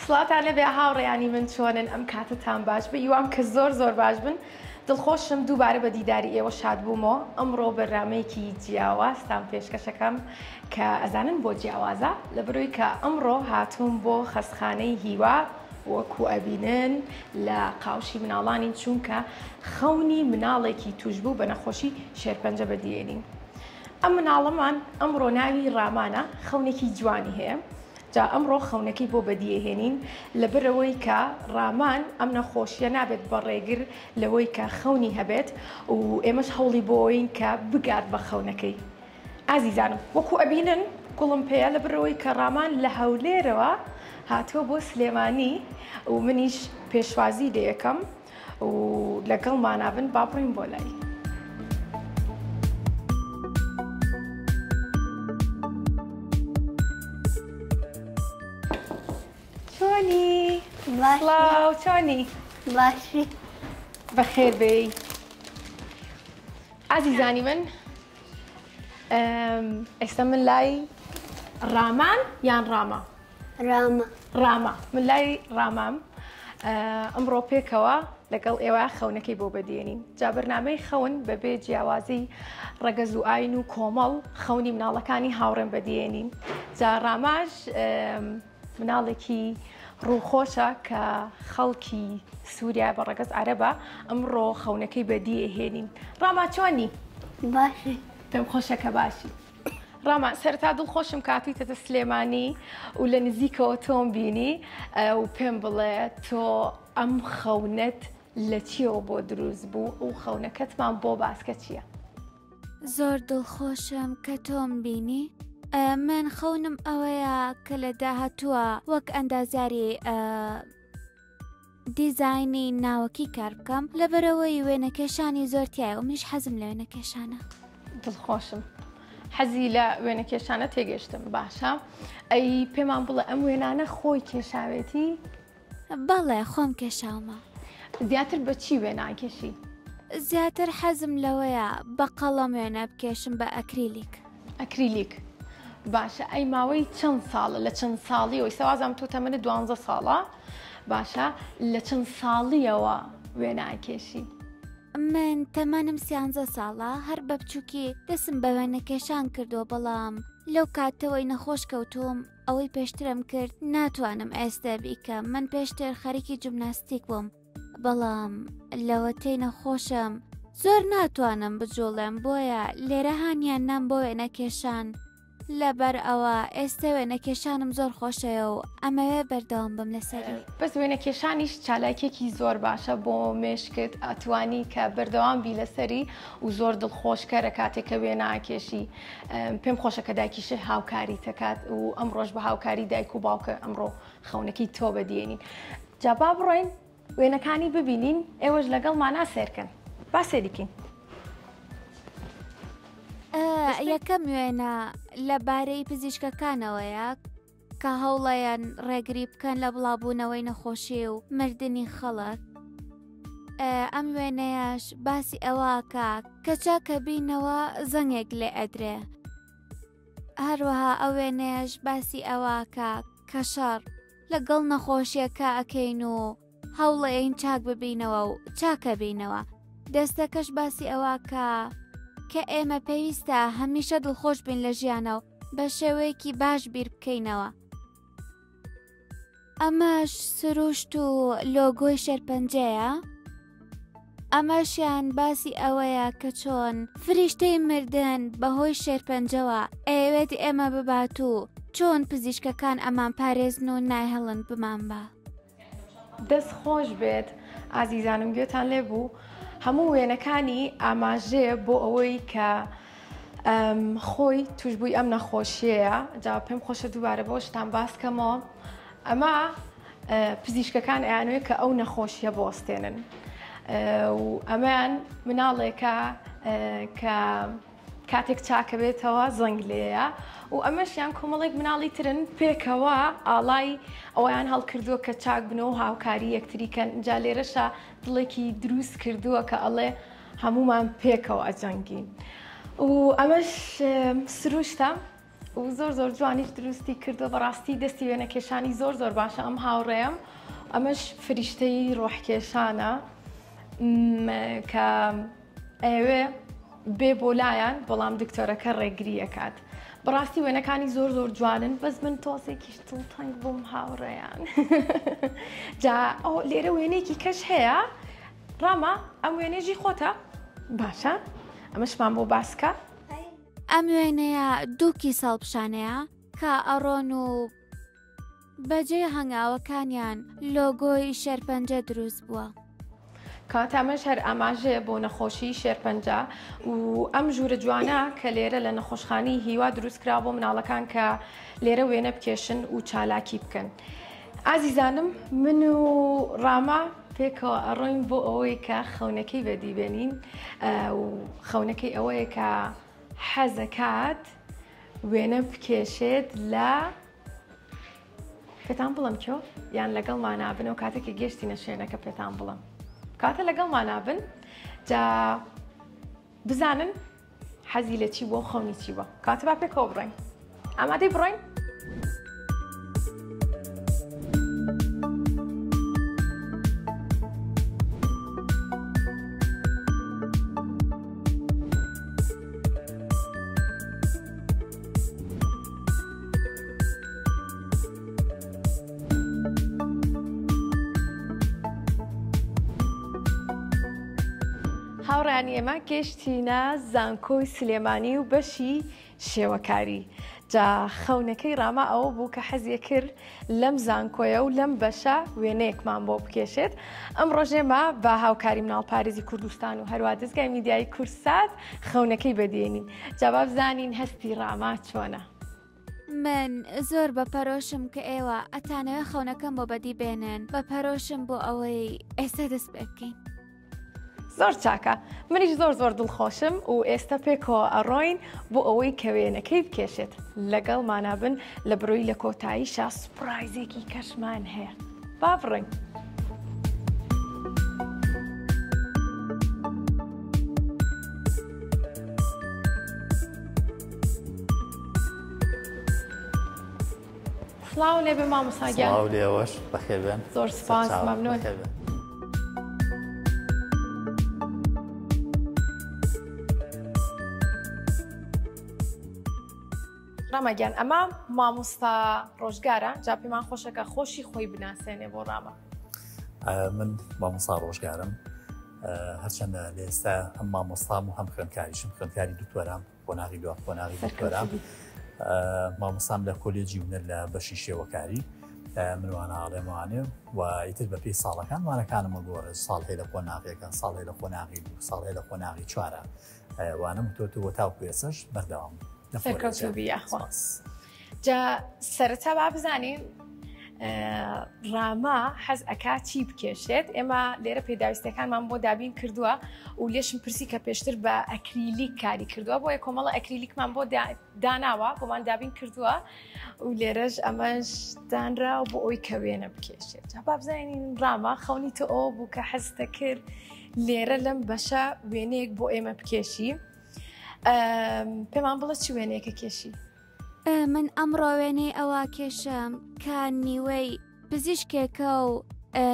سڵاوتان لێبێ هاوڕێیانی من چۆنن ئەم کاتەتان باش بێ هیوام کە زۆر زۆر باش بن دڵخۆشم دووبارە بە دیداری ئێوە شاد بوومەوە ئەمڕۆ بەرنامەیەکی جیاوازتان پێشکەشەکەم کە ئەزانن بۆ جیاوازە لە بەرەوەی کە ئەمڕۆ هاتووم بۆ خەستخانەی هیوا وەکو ئەبینن لە قاوشی مناڵانین چونکە خەونی مناڵێکی توشبوو بە نەخۆشی شێرپەنجە بەدیێنین ئەم مناڵەمان ئەمڕۆ ناوی ڕامانە خەونێکی جوانی هەیە جا ئەمڕۆ خەونەکەی بۆ بەدیەهێنین لەبەرئەوەی کە ڕامان ئەم نەخۆشیە نابێت بە ڕێگر لەوەی کە خەونی هەبێت و ئێمەش هەوڵی بۆین کە بگات بە خەونەکەی ئازیزانم وەکو ئەبینن گوڵم پێیە لەبەرئەوەی کە ڕامان لە هەولێرەوە هاتووە بۆ سلێمانی و منیش پێشوازی لێ ئەکەم و لەگەڵمانا بن با بڕۆین بۆ لای. چۆنی؟ سڵاو چۆنی؟ باشی. بەخێر بێی ئازیزانی من ئێستا من لای ڕامان یان ڕاما؟ ڕاما. ڕاما من لای ڕامام ئەمڕۆ پێکەوە لەگەڵ ئێوە خەونەکەی بۆ بەدیێنین جا بەرنامەی خەون بەبێ جیاوازی ڕەگەز و ئاین و کۆمەڵ خەونی مناڵەکانی هاوڕێم بەدیێنین جا ڕاماش مناڵێکی ڕووخۆشە کە خەڵکی سووریا بە ڕەگەز عەرەبە ئەمڕۆ خەونەکەی بەدیێهێنین ڕاما چۆنی؟ باشی. پێم خۆشە کە باشی. ڕاما سەرەتا دڵخۆشم کە هاتوویتەتە سلێمانی و لە نزیکەوە تۆم بینی و پێم بڵێ تۆ ئەم خەونەت لە چیەوە بۆ دروست بوو و خەونەکەتمان بۆ باسکە چییە؟ زۆر دڵخۆشم کە تۆم بینی من خەونم ئەوەیە کە لە داهاتووە وەک ئەندازیاری دیزاینی ناوەکی کار بکەم لەبەرئەوەی وێنەکێشانی زۆر تایە و منیش حەزم لە وێنەکێشانە. دڵخۆشم حەزی لە وێنەکێشانە تێگەشتم باشە ئەی پێمان بڵێ ئەم وێنانە خۆی کێشاوێتی؟ بەڵێ خۆم کێشاومە. زیاتر بە چی وێناکێشی؟ زیاتر حەزم لەوەیە بە قەڵەم وێنە بکێشم بە ئەکریلیک. ئەکریلیک باشە ئەی ماوەی چەند ساڵە لە چەند ساڵیەوە ئیستا وازانم تۆ تەمەنت دوانزە ساڵە باشە لە چەند ساڵیەوە وێنە ئەکێشی؟ من تەمەنم سیانزە ساڵە هەر بە بچووکی دەسم بە وێنەکێشان کردووە بەڵام لەو کاتەوەی نەخۆش کەوتووم ئەوەی پێشترم کرد ناتوانم ئێستا بیکەم من پێشتر خەریکی جومناستیک بووم بەڵام لەوەتەی نەخۆشم زۆر ناتوانم بجوڵێم بۆیە لێرە هانیان نام بۆ وێنەکێشان لەبەر ئەوە ئێستە وێنەکێشانم زۆر خۆشەیە و ئەمەوێ بەردەوام بم لەسەری. بەس وێنەکێشانیش چالاکیەکی زۆر باشە بۆ مێشکت ئەتوانی کە بەردەوام بی لەسەری و زۆر دڵخۆشکەرە کاتێک کە وێنە ئەکێشی پێم خۆشە کە دایکیشت هاوکاریتەکات و ئەمڕۆش بە هاوکاری دایک و باوکە ئەمڕۆ خەونەکەی تۆ بەدیێنین جا با بڕۆین وێنەکانی ببینین ئێوەش لەگەڵمانا سێرکەن با سێری بکەین. یەکەم وێنە لەبارەی پزیشکەکانەوەیە کە هەوڵەیەن ڕێگری بکەن لە بڵاوبوونەوەی نەخۆشی و مردنی خەڵک ئەم وێنەیەش باسی ئەوەکە کە چاکە بینەوە زەنگێک لێ ئەدرێ هەروەها ئەو وێنەیەش باسی ئەوەکە کە شەڕ لەگەڵ نەخۆشیەکە ئەکەین و هەوڵەیەین چاک ببینەوە و چاکەبینەوە دەستەکەش باسی ئەوە کە کە ئێمە پێویستە هەمیشە دڵخۆش بین لە ژیانە و بە شێوەیەکی باش بیر بکەینەوە ئەمەش سروشت و لۆگۆی شێرپەنجەیە ئەمەشیان باسی ئەوەیە کە چۆن فریشتەی مردن بەهۆی شێرپەنجەوە ئەیەوێت ئێمە ببات و چۆن پزیشکەکان ئەمان پارێزن و نایهڵن بمان با. دەست خۆش بێت ئازیزانم گوێتان لێ بوو هەموو وێنەکانی ئاماژەیە بۆ ئەوەی کە خۆی توشبووی ئەم نەخۆشیەیە جا پێم خۆشە دووبارە بۆ شتان باس کەمەوە ئەمە پزیشکەکان ئەیانوێت کە ئەو نەخۆشیە بۆستێنن و ئەمەیان مناڵێکە کە کاتێک چاکەبێتەوە زەنگ لێیە و ئەمەشیان کۆمەڵێک مناڵی ترن پێکەوە ئاڵای ئەویان هەڵکردووە کە چاک بنەوە هاوکاری یەکتری کەن جا لێرەشە دڵێکی دروست کردووە کە ئەڵێ هەمومان پێکەوە ئەجەنگین. و ئەمەش سروشتە و زۆر زۆر جوانیش دروستی کردو بەڕاستی دەستی وێنەکێشانی زۆر زۆر باشە ئەم هاوڕێم ئەمەش فریشتەی ڕۆحکێشانە کە ئەیەوێ بێ بۆ لایان بەڵام دکتۆرەکە ڕێگری ئەکات بەڕاستی وێنەکانی زۆر زۆر جوانن بەس من تۆزێکیش دڵتەنگ بووم هاوڕێیان جا ئەو لێرە وێنەیەکی کەش هەیە ڕاما ئەم وێنێژی خۆتە باشە ئەمەشمان بۆ باسکە ئەم وێنەیە دووکی ساڵ پیشانەیە کە ئەڕۆن و بەجێ هەنگاوەکانیان لۆگۆی شێرپەنجە دروست بووە. کەواتە ئەمەش هەر ئاماژەیە بۆ نەخۆشیی شێرپەنجە و ئەم ژوورە جوانە کە لێرە لە نەخۆشخانەی هیوا دروست کراوە بۆ مناڵەکان کە لێرە وێنە بکێشن و چالاکی بکەن. ئازیزانم من و ڕاما پێکەوە ئەڕۆین بۆ ئەوەی کە خەونەکەی بەدی بێنین و خەونەکەی ئەوەیە کە حەزەکات وێنە بکێشێت لە پێتان بڵم کێ یان لەگەڵمان نابن و کاتێکی گەشتینە شوێنەکە پێتان بڵم کاتە لەگەڵمان نابن جا بزانن حەزی لە چی بووە خەونی چی بووە کاتە با پێکەوە بڕۆین ئامادەی بڕۆین؟ هاوڕێیانی ئێمە گەشتینە زانکۆی سلێمانی و بەشی شێوەکاری جا خەونەکەی ڕاما ئەوە بوو کە حەزیە کرد لەم زانکۆیە و لەم بەشە وێنەیەکمان بۆ بکێشێت ئەم ڕۆژێمە بە هاوکاری مناڵپارێزی کوردستان و هەروە دەستگای میدیایی کوردسات خەونەکەی بەدێنین جا با بزانین هەستی ڕاما چۆنە. من زۆر بە پەرۆشم کە ئێوە ئەتانەوێ خەونەکەم بۆ بەدی بێنن بە پەرۆشم بۆ ئەوەی ئێستا دەست پێ بکەین. زۆر چاکە منیش زۆر زۆر دڵخۆشم و ئێستا پێکەوە ئەڕۆین بۆ ئەوەی کە وێنەکەی بکێشێت لەگەڵمانا بن لە برۆی لە کۆتاییشا سوپرایزێکی کەشمان هەیە با بڕۆین. سڵاو لێبێ مامۆستا گیان. سڵاو لێوەش بەخێربێن. زۆر سپاس مەمنون. ڕاما گیان ئەمە مامۆستا ڕۆژگارە جا پێمان خۆشە کە خۆشی خۆی بناسێنێ بۆ ڕاما. من مامۆستا ڕۆژگارم هەرچەندە لە ئێستا هەم مامۆستام و هەم خوێندکاریشم خوێندکاری دکتۆرام قۆناغی دوا قۆناغی دکتۆرام مامۆستام لە کۆلێجی هونەر لە بەشی شێوەکاری منوانە ئاڵێموانێ و ئیتر بە پێی ساڵەکان وانەکانمە گۆڕێت ساڵ هەیە لە قۆناغێکە ساڵ هەیە لە قۆناغی دوو ساڵ هەیە لە قۆناغی چوارە وانەم تۆ تاوکو ئێسش بەردەوام سەرکەوتوو یاخوا جا سەرەتا با بزانین ڕاما حەز ئەکا چی بکێشێت ئێمە لێرە پێداویستەکانمان بۆ دابین کردووە و لێشم پرسی کە پێشتر بە ئەکریلیک کاری کردووە بۆیە کۆمەڵە ئەکریلیکمان بۆ داناوە بۆمان دابین کردووە و لێرەش ئەمەش دانرا بۆ ئەوی کە وێنە بکێشێت جا با بزانین ڕاما خەونی تۆ ئەوە بوو کە حەزتە کرد لێرە لەم بەشە وێنەیەک بۆ ئێمە بکێشی پێمان بڵە چ وێنەیەکە کێشی؟ من ئەمڕۆ وێنەی ئەوە کێشم کە نیوەی پزیشکێکە و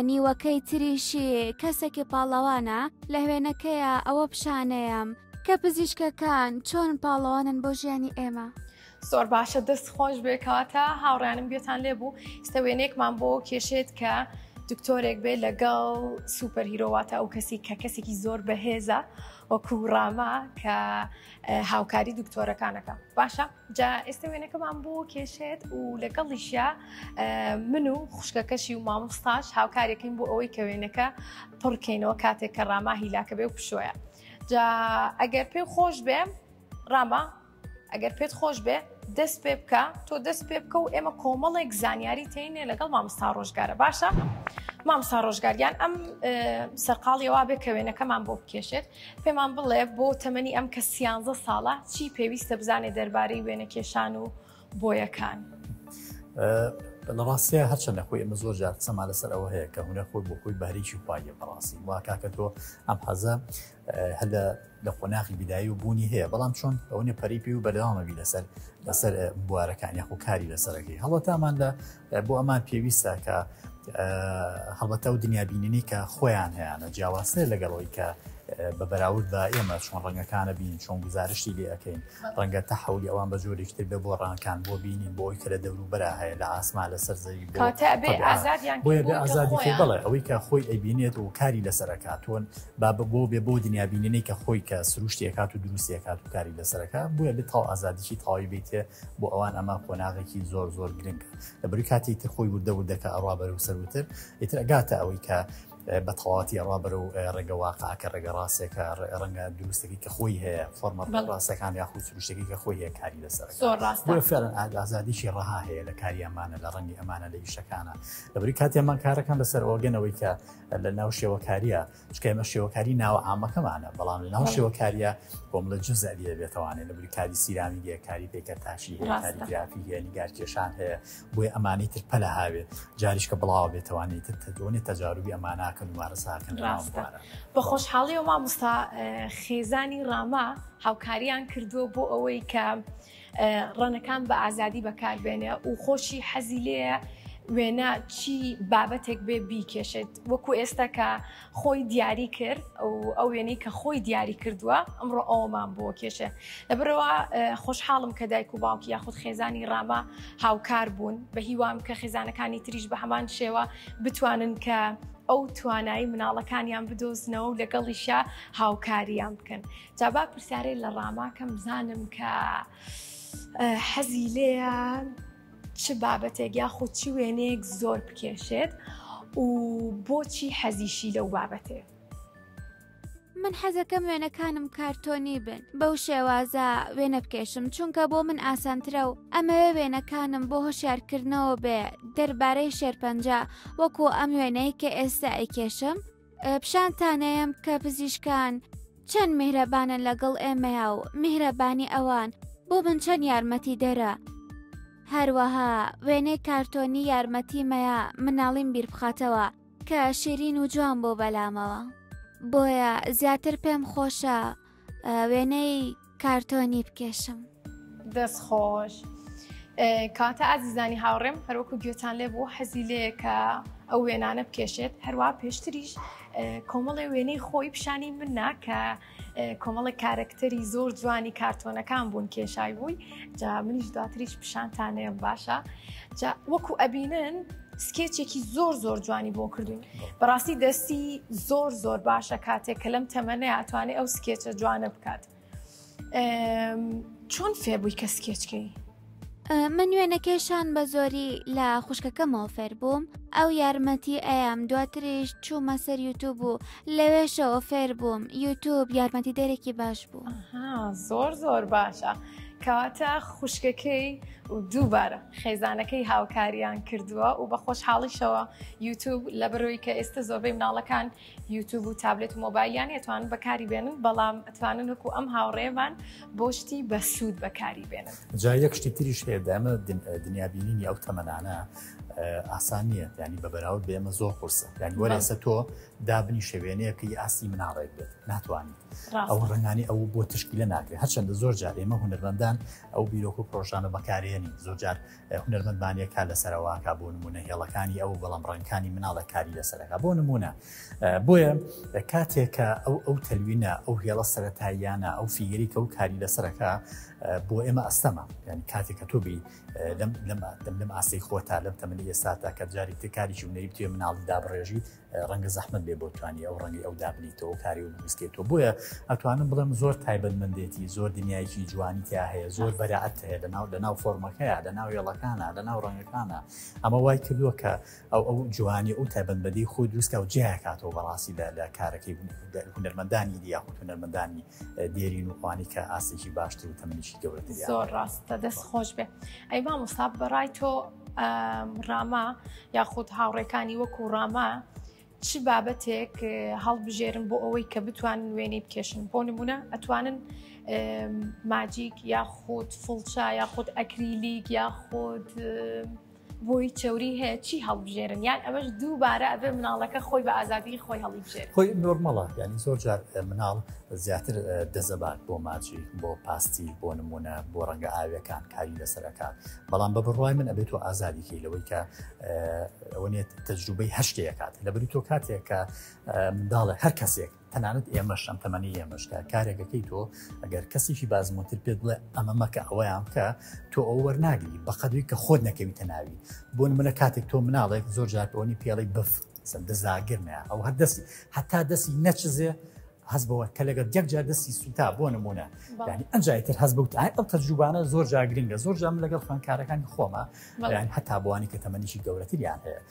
نیوەکەی تریشی کەسێکی پاڵەوانە لە وێنەکەیە ئەوە پیشانەیەم کە پزیشکەکان چۆن پاڵەوانن بۆ ژیانی ئێمە. زۆر باشە دەست خۆش بێ کەواتە هاوڕیانم گوێتان لێ بوو ئیستا وێنەیەکمان بۆ کێشێت کە دکتۆرێک بێ لەگەڵ superhero واتە ئەو کەسی کە کەسێکی زۆر بەهێزە وەکو ڕاما کە هاوکاری دکتۆرەکانەکە باشە جا ئێستا وێنەکەمان بۆ کێشێت و لەگەڵیشیا من و خوشکەکەشی و مامۆستاش هاوکارێکین بۆ ئەوەی کە وێنەکە پڕکەینەوە کاتێک کە ڕاما هیلاکە بێ و پشۆیە جا ئەگەر پێ خۆش بێ ڕاما ئەگەر پێت خۆش بێ دەست پێ بکە تۆ دەست پێ بکە و ئێمە کۆمەڵێک زانیاری تێینێ لەگەڵ مامۆستا ڕۆژگارە باشە مامۆستا ڕۆژگاریان ئەم سەرقاڵیەوە بێ کە وێنەکەمان بۆ بکێشێت پێمان بڵێ بۆ تەمەنی ئەم کە سیانزە ساڵە چی پێویستە بزانێت دەربارەی وێنەکێشان و بۆیەکان. لە ڕاستیا هەرچەندە خۆی ئێمە زۆر جار قسەمان لەسەر ئەوە هەیە کە هونەر خۆی بۆ خۆی بەهرێکی خواییە بەڕاستی وا کاکە تۆ ئەم حەزە هەر لە قۆناغی بیدایی و بوونی هەیە بەڵام چۆن ئەوەنە پەری پێ و بەردەوامەبی لەسەر لەسەر بوارەکان یاخۆ کاری لەسەرەکەی هەڵەتامان لە بۆ ئەمان پێویستە کە هەڵبەتە و دنیابینینی کە خۆیان هەیەە جیاوازتر لەگەڵەوەی کە بە بەراورد بە ئێمە چۆن ڕەنگەکانە بین چۆن گزارشتی لێ ئەەکەین ڕەنگە تەحەولی ئەوان بە جۆرێکی تر بێ بۆ ڕانکان بۆ بینین بۆ ئەوی کە لە دەوروبەرا هەیە لە ئاسمان لەسەر زەوی بۆ کەواتە ئەبێ تەبعا. ئازادیان بۆیە کرد بێ بۆ کە ئازادی کرد خۆیان بەڵێ ئەوەی کە خۆی ئەیبینێت و کاری لەسەر ئەکات تۆن با بە بۆ بێ بۆ دنیابینینەی کە خۆی کە سروشتی ئەکات و دروستی ئەکات و کاری لەسەر ئەکات بۆیە بێ تەواو ئازادیی تەواوی بیتێ بۆ ئەوان ئەمە قۆناغێکی زۆر زۆر گرنگە لەبەروی کاتی تر خۆی وردە وردەکە ئەڕوا بەرەو سەروتر ئیتر ئەگاتە ئەوەی کە بە تەواوەتی ئەڕوا بەرەو ڕێگە واقعەکە ڕێگە ڕاستێکە ڕەنگە دروستەکەی کە خۆی هەیە فۆرمە ڕاستەکان یاخود سروشتەکەی کە خۆی هەیە کاری لەسەر زۆر ڕاستە بۆیە فعلا ئازادیی ڕەها هەیە لە کاری ئەمانە لە ڕەنگی ئەمانە لە ئیشەکانە لەبری کاتی ئەمان کارەکان لەسەر ئەوگەنەوەی کە لە ناو شێوەکاریە چکە ئێمە شێوەکاری ناوە عامەکەمانە بەڵام لە ناو شێوەکاریە کۆمەڵە جزء لێ بێتەوانێ لەبری کاری سیرامی هەیە کاری پەیکەرتاشی هەیە کاری گرافی هەیە نیگارکێشان هەیە بۆیە ئەمانەی تر پەلە هاوێ جاریش کە بڵاوە بێتەوانەی تر تەدۆنێ تەجاروبی ئەماناکەن و مارەساکەن لە ناو ڕاستە بوارە. بە خۆشحاڵیەوە مامۆستا خێزانی ڕاما هاوکاریان کردووە بۆ ئەوەی کە ڕەنەکان بە ئازادی بەکاربێنێ و خۆشی حەزی لێیە وێنە چی بابەتێک بێ بیکێشێت وەکو ئێستا کە خۆی دیاری کرد و ئەو وێنەی کە خۆی دیاری کردووە ئەمڕۆ ئەومان بۆ کێشێ لەبەرەوە خۆشحاڵم کە دایک و باوکی یاخود خێزانی ڕاما هاوکار بوون بە هیوام کە خێزانەکانی تریش بە هەمان شێوە بتوانن کە ئەو توانایی مناڵەکانیان بدۆزنەوە و لەگەڵیشا هاوکاریان بکەن جا با پرسیارێ لە ڕاماکەم بزانم کە حەزی لێیە چ بابەتێک یاخود چ وێنەیەک زۆر بکێشێت و بۆچی حەزیشی لەو بابەتێ؟ من حەزەکەم وێنەکانم کارتۆنی بن بەو شێوازە وێنە بکێشم چونکە بۆ من ئاسانترە و ئەمەوێ وێنەکانم بۆ هۆشیارکردنەوە بێ دەربارەی شێرپەنجە وەکو ئەم وێنەی کە ئێستا ئەیکێشم پیشانتانەیەم کە پزیشکان چەند میهرەبانن لەگەڵ ئێمەیا و میهرەبانی ئەوان بۆ من چەند یارمەتی دەرە. هەروەها وێنەی کارتۆنی یارمەتی مەیا مناڵیم بیر بخاتەوە کە شیرین و جوان بۆ بەلامەوە. بۆیە زیاتر پێم خۆشە وێنەی کارتۆنی بکێشم. دەست خۆش کاتە ئازیزانی هاوڕێم هەروەکو گوێتان لێ بوو حەزی لێ کە ئەو وێنانە بکێشێت هەروە پێشتریش کۆمەڵێ وێنەی خۆی پیشانی مننا کە کۆمەڵە کارەکتەری زۆر جوانی کارتۆنەکان بوون کێشای بووی جا منیش دواتریش پیشانتانەیەم باشە جا وەکو ئەبینن سکێچێکی زۆر زۆر جوانی بۆ کردوین بەڕاستی دەستی زۆر زۆر باشە کاتێک کە لەم تەمەنەیە ئەتوانێت ئەو سکێچە جوانە بکات چۆن فێربووی کە سکێچکەی؟ من وێنەکێشان بە زۆری لە خوشکەکەمەوە فێر بووم ئەو یارمەتی ئەیام دواتریش چوومە سەر یوتوب و لەوێشەوە فێر بووم یوتوب یارمەتی دەرێکی باش بوو زۆر زۆر باشە کەواتە خوشکەکەی و دووبارە خێزانەکەی هاوکاریان کردووە و بە خۆشحاڵیشەوە یوتوب لە بەرەوەی کە ئێستا زۆربەی مناڵەکان یوتوب و تابلێت و مۆبایلیان ئەتوانن بەکاری بێنن بەڵام ئەتوانن وەکو ئەم هاوڕێمان بۆ شتی بەسوود بەکاری بێنن. جا یەک شتی تریش هەیە دامە دنیابینینی ئەو تەمەنانە ئاسان نییە ینی بە بەراورد بە ئێمە زۆر قورسە یعنی وەرێسە تۆ دابنیشە وێنەیەکەی ئاستی مناڵێک بێت ناتوانیت ئەو ڕەنگانی ئەو بۆ تشکیلە ناکرێت هەرچەندە زۆر جار ئێمە هونەرمەندان ئەو بیرۆک و پرۆژانە بەکارێنین زۆر جار هونەرمەندمانە کار لەسەرەوەکە بۆ نمونە هێڵەکانی ئەو بەڵام ڕەنگەکانی مناڵە کاری لەسەرەکە بۆ نمونە بۆیە کاتێکە ئەو ئەو تەلوینە ئەو هێڵە سەتاییانە ئەو فیگەری کە و کاری لەسەرەکە بۆ ئێمە ئەستەمە یعنی کاتێک کە تۆ بی لەم لەم لەم ئاستی خۆتا لەم تەمەنی ئێستاتا کە جاری تکاری هونەری بتوێ مناڵی دابڕێژی ڕەنگە زەحمەت بێ بۆ توانی ئەو ڕەنگی ئەو دابنیتەوە کاری و دروستکەیتەوە بۆیە ئەتوانم بڵێم زۆر تایبەتمەندێتی زۆر دنیایکی جوانی تیا هەیە زۆر بەراعەت هەیە لە ناو لە ناو فۆرمەکەیە لە ناو هێڵەکانە لە ناو ڕەنگەکانە ئەمە وای کردووە کە ئەو ئەو جوانی ئەو تایبەتمەندی خۆی دروستکە و جیاکاتەوە بەڕاستی لە لە کارەکەی هونەرمەندانی دی یاخود هونەرمەندانی دێرین و ئەوانی کە ئاستێکی باشتر و تەمەنیشی گەورەتر زۆر ڕاستە دەست خۆش بێ ئەی مامۆستا بەڕای تۆ ڕاما یاخود هاوڕێکانی وەکو ڕاما چ بابەتێک هەڵبژێرن بۆ ئەوەی کە بتوانن وێنەی بکێشن بۆ نمونە ئەتوانن ماجیک یاخود فڵچە یاخود ئەکریلیک یاخود بۆی چەوری هەیە چی هەڵبژێرن یان ئەمەش دووبارە ئەبێ مناڵەکە خۆی بە ئازادی خۆی هەڵیبژێرێت؟ خۆی نۆرمەڵە یانی زۆر جار مناڵ زیاتر دەزەبات بۆ ماجی بۆ پاستی بۆ نمونە بۆ ڕەنگە ئاویەکان کاری لەسەرەکات بەڵام بە بڕوای من ئەبێت تۆ ئازادیکەی لەوەی کە ئەوە نیە تەجروبەی هەر شتێکات لەبەری تۆ کاتێک کە منداڵێک هەر کەسێک تەنانەت ئێمەش ئەم تەمەنی ئێمەش کە کارێکەکەی تۆ ئەگەر کەسێکی بازمۆتر پێت بڵێ ئەمە مەکە ئەوەیان بکە تۆ ئەو وەرناگری بەقەدوی کە خۆت نەکەویتە ناوی بۆ نمونە کاتێک تۆ مناڵێک زۆر جار پێوەنی پێڵی بف دەزاگرنە ئەو هەر دەستی هەتا دەستی نەچزێ هەست بەوە کە لەگەڵ یەک جار دەستی سوتا بۆ نمونە ینی ئەنجای تر هەست بوت ئەو تەجروبانە زۆر جار گرنگە زۆر جام لەگەڵ خوێندکارەکانی خۆمە یان هەتا بۆوانی کە تەمەنیشی گەورەتریان هەیە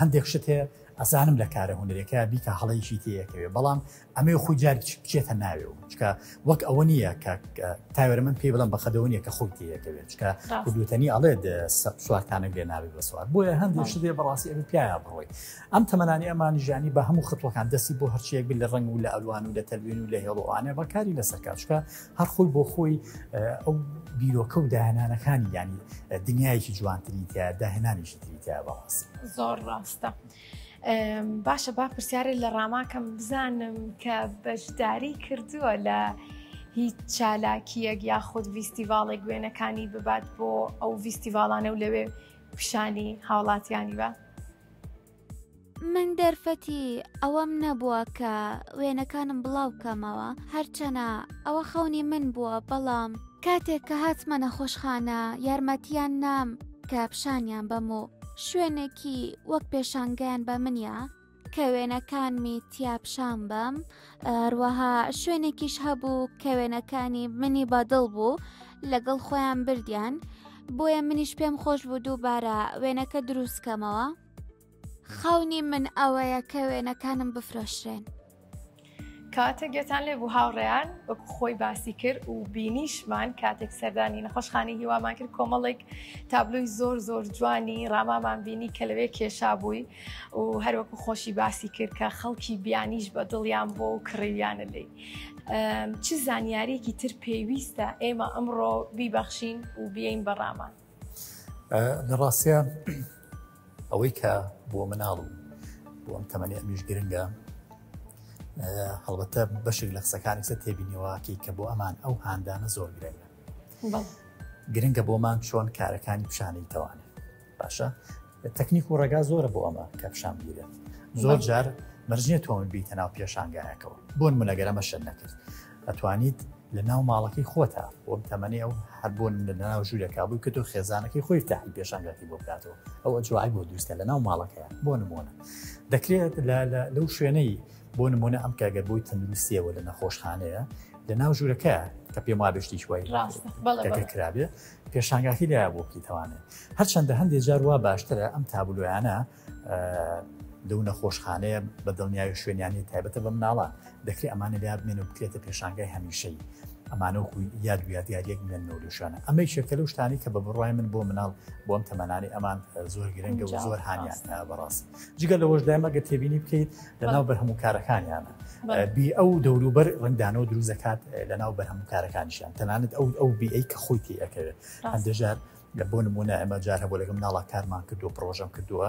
هەندێک شت هەیە ئەزانم لە کارە هونەرەکە بیکە هەڵەیەکی تێیەکەوێ بەڵام ئەمەی خۆی جار بچێتە ناوێ و چکە وەک ئەوە نییە کە تاوێرە من پێی بڵم بەخەدەوە نیە کە خۆی تێیەکەوێت چکە کوردوتەنی ئەڵێ سوارتانە لێ ناوی بە سوار بۆیە هەندێک شتێ بەڕاستی ئەبێ پیایا بڕۆی ئەم تەمەنانی ئەمانی ژیانی بە هەموو خطوەکان دەستی بۆ هەرچیەک بێت لە ڕەنگ و لە ئەلوان و لە تەلوین و لە هێڵوانە بەکاری لەسەر کات چکە هەر خۆی بۆ خۆی ئەو بیرۆکە و داهێنانەکانی ینی دنیایەکی جوانتری تیا داهێنانیشی تری تیا بەڕاستی زۆر ڕاستە. باشە با پرسیارێ لە ڕاماکەم بزانم کە بەشداری کردووە لە هیچ چالاکیەک یاخود ڤیستیڤاڵێک وێنەکانی ببات بۆ ئەو ڤیستیڤاڵانە و لەوێ پیشانی هاوڵاتیانی بە؟ من دەرفەتی ئەوەم نەبووە کە وێنەکانم بڵاو کەمەوە هەرچەنە ئەوە خەونی من بووە بەڵام کاتێک کە هاتمە نەخۆشخانە یارمەتیان نام کە پیشانیان بەم و شوێنێکی وەک پێشانگەیان بە منیا کە وێنەکانمی تیا پیشان بەم هەروەها شوێنێکیش هەبوو کە وێنەکانی منی بەدڵ بوو لەگەڵ خۆیان بردیان بۆیە منیش پێم خۆش بوو دووبارە وێنەکە دروست کەمەوە خەونی من ئەوەیە کە وێنەکانم بفرۆشرێن. کاتێک گوێتان لێ بوو هاوڕێیان وەکو خۆی باسی کرد و بینیشمان کاتێک سەردانی نەخۆشخانەی هیوامان کرد کۆمەڵێک تابلۆی زۆر زۆر جوانی ڕامامان بینی کە لەوێ کێشا بووی و هەروەکو خۆشی باسی کرد کە خەڵکی بیانیش بە دڵیان بۆ و کڕیویانە لێی چ زانیاریەکی تر پێویستە ئێمە ئەمڕۆ بیبەخشین و بیین بە ڕامان؟ لە ڕاستە ئەوەی کە بۆ مناڵ و بۆ ئەم تەمەنی ئەمیش گرنگە هەڵبەتە بەشێک لە قسەکانی سە تێبینیەوەکی کە بۆ ئەمان ئەو هاندانە زۆر گرنگە گرنگە بۆمان چۆن کارەکانی پیشانەی تەوانێت باشە تەکنیک و ڕێگا زۆرە بۆ ئەمە کە پیشان بگیرێت زۆر جار مەرجنیە تۆ من بیتە ناو پێشانگایەکەوە بۆن منەگەرە مەشەن نەکرد ئەتوانیت لە ناو ماڵەکەی خۆتا وەم تەمەنی ئەو هەر بۆن لە ناو ژوورەکە بوو کە تۆ خێزانەکەی خۆی تاحی پێشانگاکی بۆ بکاتەوە ئەو ئەجوای بۆ دروستە لە ناو ماڵەکەیان بۆ نمونە دەکرێت لەو شوێنەی بۆ نمونە ئەم کاگەر بۆی تەندروستیەوە لە نەخۆشخانەیە لە ناو ژوورەکە کە پێم وابێ شتێکی وای ڕاستە کرابێ پێشانگاکی لایە بۆ بکەیتەوانێ هەرچەندە هەندێک جار وا باشترە ئەم تابلۆیانە لەو نەخۆشخانەیە بە دڵنیاوی شوێنیانی تایبەتە بە مناڵان دەکرێت ئەمانە لیا بمێن و بکرێتە پێشانگای هەمیشەی ئەمانە وەکو یاد و یادگاریەک بمێنەوە لەو شوێنە ئەمە یەکێکە لەو شتانەی کە بە بڕوای من بۆ مناڵ بۆ ئەم تەمەنانەی ئەمان زۆر گرنگە و زۆر هانیان بەڕاستی جگە لەوەش دایمە گەر تێبینی بکەیت لە ناو بەرهەم و کارەکانیانە بی ئەو دەوروبەر ڕەنگدانەوە دروست دەکات لە ناو بەرهەم و کارەکانیشیان تەنانەت ئەو ئەو بی ئەی کە خۆی تێ ئەکەوێت هەندێک جار لە بۆ نمونە ئەمە جار هەبوو لەگەڵ مناڵا کارمان کردو پرۆژەم کردووە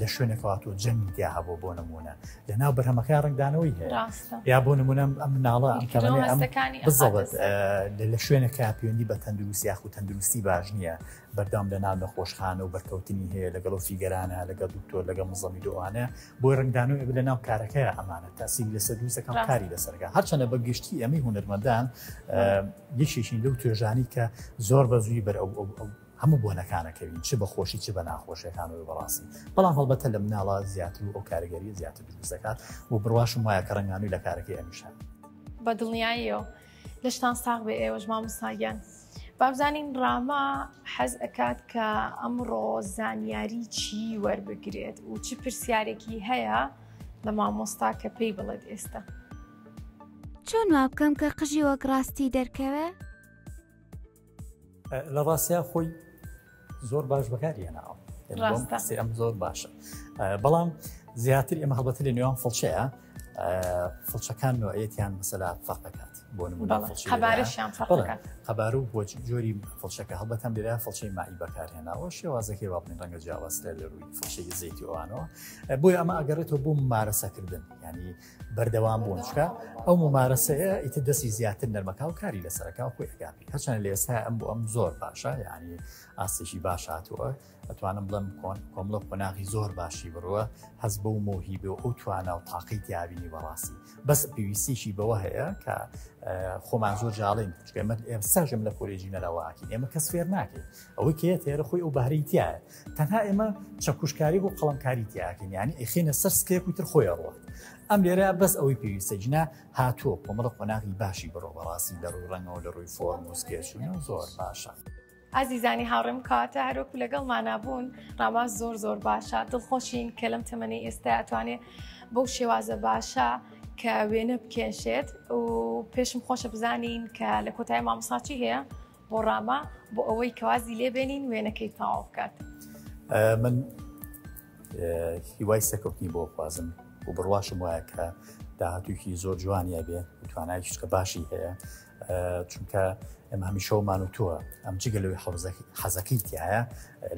لە شوێنێکەوە تۆ جەنگی تیا هەبوو بۆ نمونە لە ناو بەرهەمەکە ڕەنگدانەوەی هەیە یا بۆ نمونە ئەم مناڵە ئەم تەمەنی ئەم بزەبت لە شوێنێکە پەیوەندی بە تەندروستی یاخود تەندروستی باش نییە بەردەوام لە ناو نەخۆشخانە و بەرکەوتنی هەیە لەگەڵ و فیگەرانە لەگەڵ دکتۆر لەگەڵ مزەمی دوانە بۆی ڕنگدانەوەی ئەبێت لە ناو کارەکەی ئەمانە تاسیری لەسەر دروستەکەم کاری لەسەرگە هەرچەنە بە گشتی ئەمەی هونەرمەندان یەکێکین لەو توێژانی کە زۆر بە زووی بەر ئەو هەموو بۆنەکانەکەوین چ بە خۆشی چ بە ناخۆشیەکانەوە بەڕاستی بەڵام هەڵبەتە لە مناڵە زیاتر و ئەو کاریگەری زیاتر دروست دەکات و بڕواشم وایە کە ڕەنگانوی لە کارەکەی ئەمیشە. بە دڵنیاییەوە لەشتان ساغ بێ ئێوەش مامۆستا گیان. بابزانین ڕاما حەز ئەکات کە ئەمڕۆ زانیاری چی وەربگرێت و چ پرسیارێکی هەیە لە مامۆستا کە پێی بڵێت ئێستا. چۆن وابکەم کە قژی وەک ڕاستی دەرکەوێ؟ لە ڕاستیا خۆی زۆر باش بەکاری هێناوە ئەم زۆر باشە بەڵام زیاتر ئێمە هەڵبەتە لە نێوان فڵچەیە. فڵچەکان نوعیەتیان مەسەلا فەرق دەکات بۆ نمونە قەبارەشیان فەرق دەکات قەبارە و بۆ جۆری فڵچەکە هەڵبەت ئەم لێرە فڵچەی مائی بەکارهێناوە شێوازەکەی وا بڵێن ڕەنگە جیاوازترە لە ڕووی فڵچەی زەیتی ئەوانەوە بۆیە ئەمە ئەگەڕێتەوە بۆ ممارەسەکردن ینی بەردەوام بوون چکە ئەو ممارەسەیە ئیتر دەستی زیاتر نەرمەکە و کاری لەسەرەکە و خۆی ئەگاپی هەرچەند لە ئێستا ئەم بۆ ئەم زۆر باشە یعنی ئاستێکی باش هاتووە ئەتوانم بڵێم کۆمەڵە قۆناغی زۆر باشی بڕوە هەز بەو مۆهیبە و ئەو توانا و تاقی تیابینی بەڕاستی بەس پێویستیشی بەوە هەیە کە خۆمان زۆر جاڵین چکەمە ئێساژم لە کۆلێژی نەرەواکین ئێمە کەس فێر ناکەین ئەوەی کە تێرە خۆی ئەو بەهرەی تایە تەنها ئێمە چەکوشکاری و قەڵمکاری تیاکەین ینی ئەخینە سەر سکێک و تر خۆی ڕوات ئەم لێرە بەس ئەوەی پێویستە جنا هاتووە کۆمەڵە قۆناغی باشی بڕۆ بەڕاستی لە ڕووی ڕەنگەوە لە ڕووی فۆرم و سکێچونە زۆر باشە. ئازیزانی هاوڕێم کەواتە هەروەکو لەگەڵمانا بوون ڕاما زۆر زۆر باشە دڵخۆشین کە لەم تەمەنەی ئێستا ئەتوانێ بەو شێوازە باشە کە وێنە بکێشێت و پێشم خۆشە بزانین کە لە کۆتای مامۆساچی هەیە بۆ ڕاما بۆ ئەوەی کەوازی لێبێنین وێنەکەی تەواو بکات. من هیوای سەرکەوتنی بۆ خوازم و بڕواشم وایە کە داهاتوویەکی زۆر جوانیە بێ توانایەکی چکە باشی هەیە چونکە ئێمە هەمیشەوەمان و تۆ ئەم جگە لەوەی حەزەکەی تایە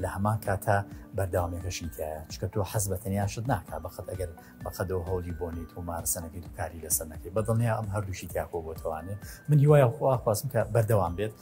لە هەمان کاتە بەرداوامەکەشی تایە چکە تۆ حەز بە تەنیا شت ناکا بەقەت ئەگەر بەقەدەوە هەولی بۆنیت و مارسەنەکەی و کاری لەسەر نەکەی بەدڵنیا ئەم هەردووشی تیاکۆ بۆتەوانێ من هیوای خواخوازم کە بەردەوام بێت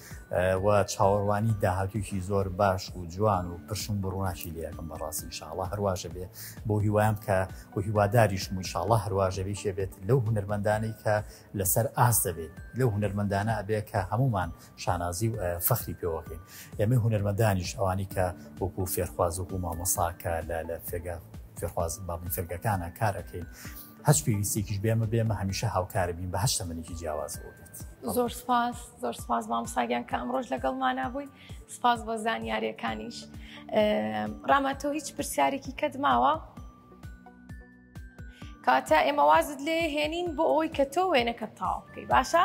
و چاوەڕوانی داهاتوویەکی زۆر باش و جوان و پرشنگ و ڕووناکی لێ ئەکەم بەڕاستی ئینشاڵڵا هەرواشە بێ بۆ هیوایان کە و هیواداریشم و ئینشاڵڵا هەرواشە بێ بێت لەو هونەرمەندانەی کە لەسەر ئاست دەبێت لەو هونەرمەندانە ئەبێ کە هەمومان شانازی و فەخری پێوەکەین ئێمەی هونەرمەندانیش ئەوانی کە وەکو فێرخواز وەکو مامۆسا کە لە لە فێرگە فێرخواز بابنی فێرگەکانە کارەکەین هەچ پێویستێکیش بێمە بێمە هەمیشە هاوکارە بین بە هەشت تەمەنێکی جیاوازەوە بێت. زۆر سپاس زۆر سپاس مامۆستا گیان کە ئەمڕۆژ لەگەڵمانا بووی سپاس بۆ زانیاریەکانیش ڕاما تۆ هیچ پرسیارێکی کەت ماوە؟ کاتە ئێمە وازت لێ هێنین بۆ ئەوەی کە تۆ وێنەکە تەواو بکەی باشە؟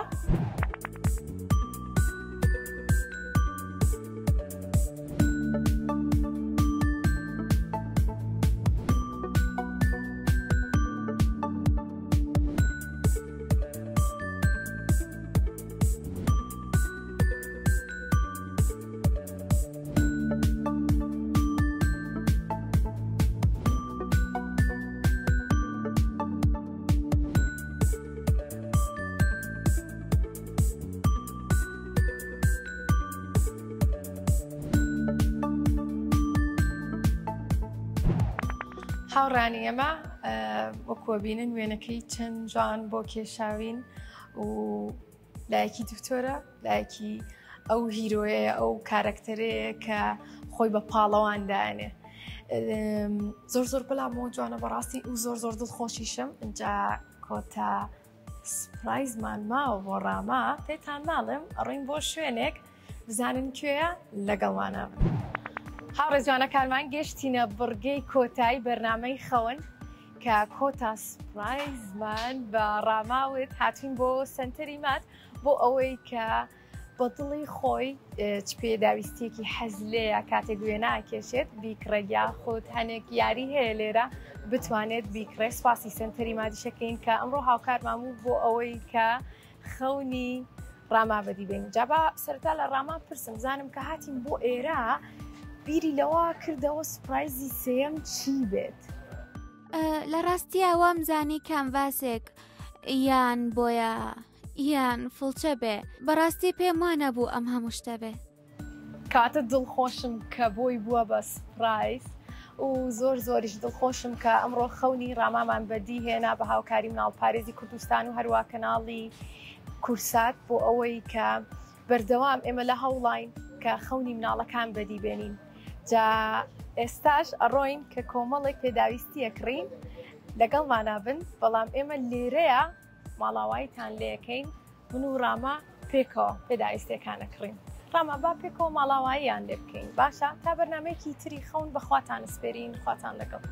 هاوڕانی ئێمە وەکوە بینن وێنەکەی چەند جوان بۆ کێشاوین و لایەکی دکتۆرە لایەکی ئەو هیرۆیە ئەو کارەکتەرەیە کە خۆی بە پاڵەوان دانێ زۆر زۆر بەلامەوە جوانە بەڕاستی و زۆر زۆر دڵخۆشیشم اینجا کۆتا سپرایزمان ماوە بۆ ڕاما پێتان ناڵێم ئەڕۆین بۆ شوێنێک بزانن کوێیە لەگەڵمانە بن. هاوڕێ جوانەکانمان گەشتینە بڕگەی کۆتایی بەرنامەی خەون کە کۆتا سپرایزمان بە ڕاماوت هاتوین بۆ سنتەری مات بۆ ئەوەی کە بە دڵی خۆی چ پێداویستیەکی حەز لێیە کاتێک وێنە ئەکێشێت بیکڕێت یاخود هەنێک یاری هەیە لێرە بتوانێت بیکڕێت سپاسی سنتەری مادیشەکەین کە ئەمڕۆ هاوکارمان بوو بۆ ئەوەی کە خەونی ڕاما بەدی بێنین جا با سەرەتا لە ڕاما پرسم زانم کە هاتین بۆ ئێرە بیری لەوە کردەوە سپرایزی سێیەم چی بێت؟ لە ڕاستیە وام زانی کانڤاسێک یان بۆیە یان فڵچە بێ بەڕاستی پێم وا نەبوو ئەم هەموو شتە بێ. کاتە دڵخۆشم کە بۆی بووە بە سپرایز و زۆر زۆریش دڵخۆشم کە ئەمڕۆ خەونی ڕامامان بەدی هێنا بە هاوکاری مناڵپارێزی کوردستان و هەروە کەناڵی کورسات بۆ ئەوەی کە بەردەوام ئێمە لە هەوڵاین کە خەونی مناڵەکان بەدی بێنین جا ئێستاش ئەڕۆین کە کۆمەڵێک پێداویستیە کڕین لەگەڵمانا بن بەڵام ئێمە لێرەیە ماڵاواییتان لێکەین من و ڕاما پێکەوە پێداویستیەکان ئەکڕین ڕاما با پێکەوە ماڵاواییان لێ بکەین باشە تا بەرنمەیەکی تری خەون بەخواتان سپێرین خواتان لەگەڵ.